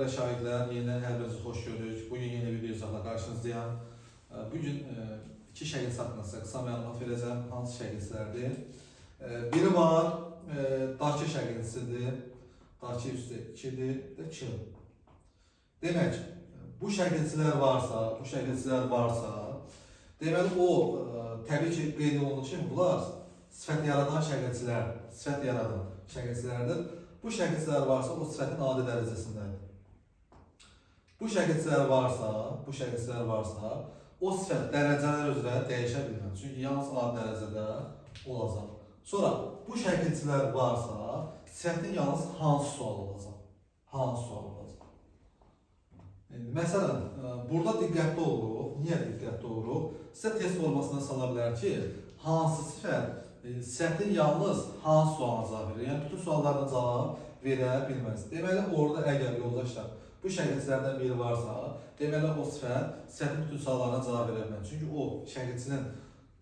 Dəyərli şagirdlər, yenidən hər birinizi xoş gördük. Bugün yeni video izahla qarşınızdayam. Bugün iki şəkilçi haqqında sizə qısa məlumat verəcəm. Hansı şəkilçilərdir? Biri var, dakı şəkilçisidir. Dakı üstə 2-dir, də Ç. Demək, bu şəkilçilər varsa, bu şəkilçilər varsa, deməli o, təbii ki, qeyd olunur ki, bunlar sifət yaradan şəkilçilərdir. Sifət yaradan şəkilçilərdir. Bu şəkilçilər varsa, o sifətin adi dərəcəsindədir. Bu şəkilçilər varsa, bu şəkilçilər varsa, o sifət dərəcələr üzrə dəyişə bilməz. Çünki yalnız adi dərəcədə olacaq. Sonra bu şəkilçilər varsa, sifətin yalnız hansı sual olacaq? Hansı sual olacaq? İndi, məsələn, burada diqqətli oluruq. Niyə diqqətli oluruq? Sizə test formasına sala bilər ki, hansı sifət sifətin yalnız hansı sualına cavab verir? Yəni bütün suallarına cavab verə bilməz. Deməli, orada əgər yoldaşlar bu şəkilçilərdən biri varsa, deməli o sifət sifətin bütün suallarına cavab verə bilməz. Çünki o şəkilçinin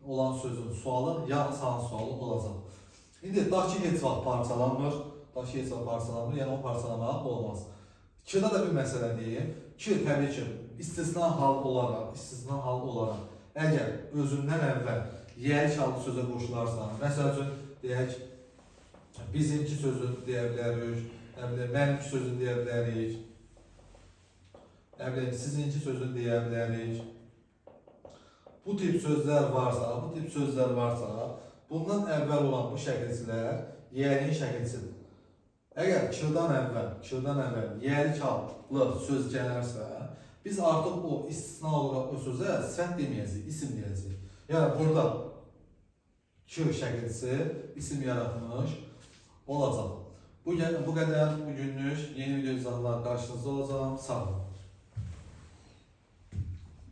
olan sözün sualı yalnız hansı sualı olacaq. İndi dakı heç vaxt parçalanmır. Dakı heç vaxt parçalanmır, yəni o parçalamaq olmaz. K-da da bir məsələ deyim. K təbii ki, istisna hal olaraq, istisna hal olaraq əgər özündən əvvəl yəlik adlı sözə qoşularsa, məsəl üçün deyək, bizimki sözünü deyə bilərik, nə bilim, mənimki sözünü deyə bilərik, nə bilim, sizinki sözünü deyə bilərik. Bu tip sözlər varsa, bu tip sözlər varsa, bundan əvvəl olan bu şəkilçilər yəliyin şəkilçisidir. Əgər K-dan əvvəl, K-dan əvvəl yəlik adlı söz gələrsə, biz artıq o istisna olaraq o sözə sifət deməyəcəyik, isim deyəcəyik. Yəni burada K şəkilçisi isim yaratmış olacaq. Bu, bu qədər bugünlük. Yeni video izahlar qarşınızda olacağam. Sağ olun.